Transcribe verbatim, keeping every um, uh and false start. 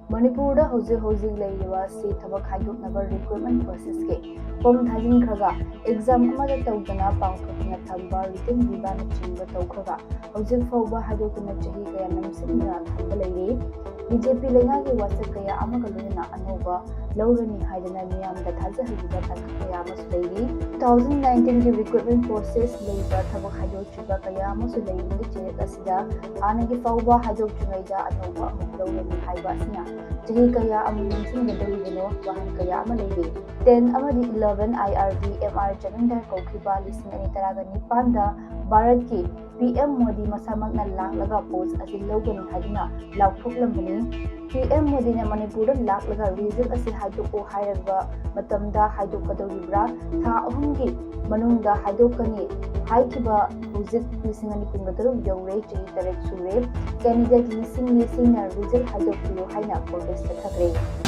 ꯃꯅꯤꯄꯨꯔꯗ ꯍꯧꯖꯤꯛ ꯍꯧꯖꯤꯛ ꯂꯩꯔꯤꯕ ꯑꯁꯤ ꯊꯕꯛ ꯈꯥꯏꯗꯣꯛꯅꯕ recruitment processꯀꯤ form ꯊꯥꯖꯤꯟꯈ꯭ꯔꯒ exam ꯑꯃꯗ ꯇꯧꯗꯅ ꯄꯥꯡꯊꯣꯛꯇꯨꯅ ꯊꯝꯕ written vivaꯅꯆꯤꯡꯕ ꯇꯧꯈ꯭ꯔꯒ ꯍꯧꯖꯤꯛ ꯐꯥꯎꯕ ꯍꯥꯏꯗꯣꯛꯇꯨꯅ ꯆꯍꯤ ꯀꯌꯥ ꯅꯝꯁꯤꯟꯗꯨꯅ ꯊꯝꯕ ꯂꯩꯔꯤ꯫ ꯕꯤ ꯖꯦ ꯄꯤ ꯂꯩꯉꯥꯛꯀꯤ ꯋꯥꯁꯛ ꯀꯌꯥ ꯑꯃꯒ ꯂꯣꯏꯅꯅ ꯑꯅꯧꯕ ꯂꯧꯔꯅꯤ ꯍꯥꯏꯗꯅ ꯃꯤꯌꯥꯝꯗ ꯊꯥꯖꯍꯜꯂꯤꯕ ꯇꯥꯡꯀꯛ ꯀꯌꯥ ꯑꯃꯁꯨ ꯂꯩꯔꯤ꯫ Two thousand nineteenꯒꯤ recruitment process ꯂꯩꯕ ꯊꯕꯛ ꯍꯥꯏꯗꯣꯛꯇ꯭ꯔꯤꯕ ꯀꯌꯥ ꯑꯃꯁꯨ ꯂꯩꯔꯤ꯫ ꯆꯦꯔꯦꯠ ꯑꯁꯤꯗ ꯍꯥꯟꯅꯒꯤ ꯐꯥꯎꯕ ꯍꯥꯏꯗꯣꯛꯇ꯭ꯔꯤꯉꯩꯗ ꯑꯅꯧꯕ ꯑꯃꯨꯛ ꯂꯧꯔꯅꯤ ꯍꯥꯏꯕ ꯑꯁꯤꯅ ꯆꯍꯤ ꯀꯌꯥ ꯑꯃꯨꯛ ꯅꯝꯁꯤꯟꯒꯗꯧꯔꯤꯕꯅꯣ ꯋꯥꯍꯪ ꯀꯌꯥ ꯑꯃ ꯂꯩꯔꯤ꯫ Ten ꯑꯃꯗꯤ eleven I R D M R ꯆꯠꯅꯤꯡꯗ ꯀꯧꯈꯤꯕ ꯂꯤꯁꯤꯡ ꯑꯅꯤ ꯇꯔꯥꯒ ꯅꯤꯄꯥꯟꯗ ꯚꯥꯔꯠꯀꯤ ꯄꯤ ꯑꯦꯝ ꯃꯣꯗꯤ ꯃꯁꯥꯃꯛꯅ ꯂꯥꯛꯂꯒ post ꯑꯁꯤ ꯂꯧꯒꯅꯤ ꯍꯥꯏꯗꯨꯅ ꯂꯥꯎꯊꯣꯛꯂꯝꯕꯅꯤ꯫ ꯄꯤ ꯑꯦꯝ ꯃꯣꯗꯤꯅ ꯃꯅꯤꯄꯨꯔꯗ ꯂꯥꯛꯂꯒ result ꯑꯁꯤ ꯍꯥꯏꯗꯣꯛꯑꯣ ꯍꯥꯏꯔꯕ ꯃꯇꯝꯗ ꯍꯥꯏꯗꯣꯛꯀꯗꯧꯔꯤꯕ꯭ꯔꯥ? ꯊꯥ ꯑꯍꯨꯝꯒꯤ ꯃꯅꯨꯡꯗ ꯍꯥꯏꯗꯣꯛꯀꯅꯤ ꯍꯥꯏꯈꯤꯕ ꯍꯧꯖꯤꯛ ꯂꯤꯁꯤꯡ ꯑꯅꯤ ꯀꯨꯟꯒ ꯇꯔꯨꯛ ꯌꯧꯔꯦ, ꯆꯍꯤ ꯇꯔꯦꯠ ꯁꯨꯔꯦ꯫ Candidate ꯂꯤꯁꯤꯡ ꯂꯤꯁꯤꯡꯅ result ꯍꯥꯏꯗꯣꯛꯄꯤꯌꯨ ꯍꯥꯏꯅ protest ꯆꯠꯊꯈ꯭ꯔꯦ꯫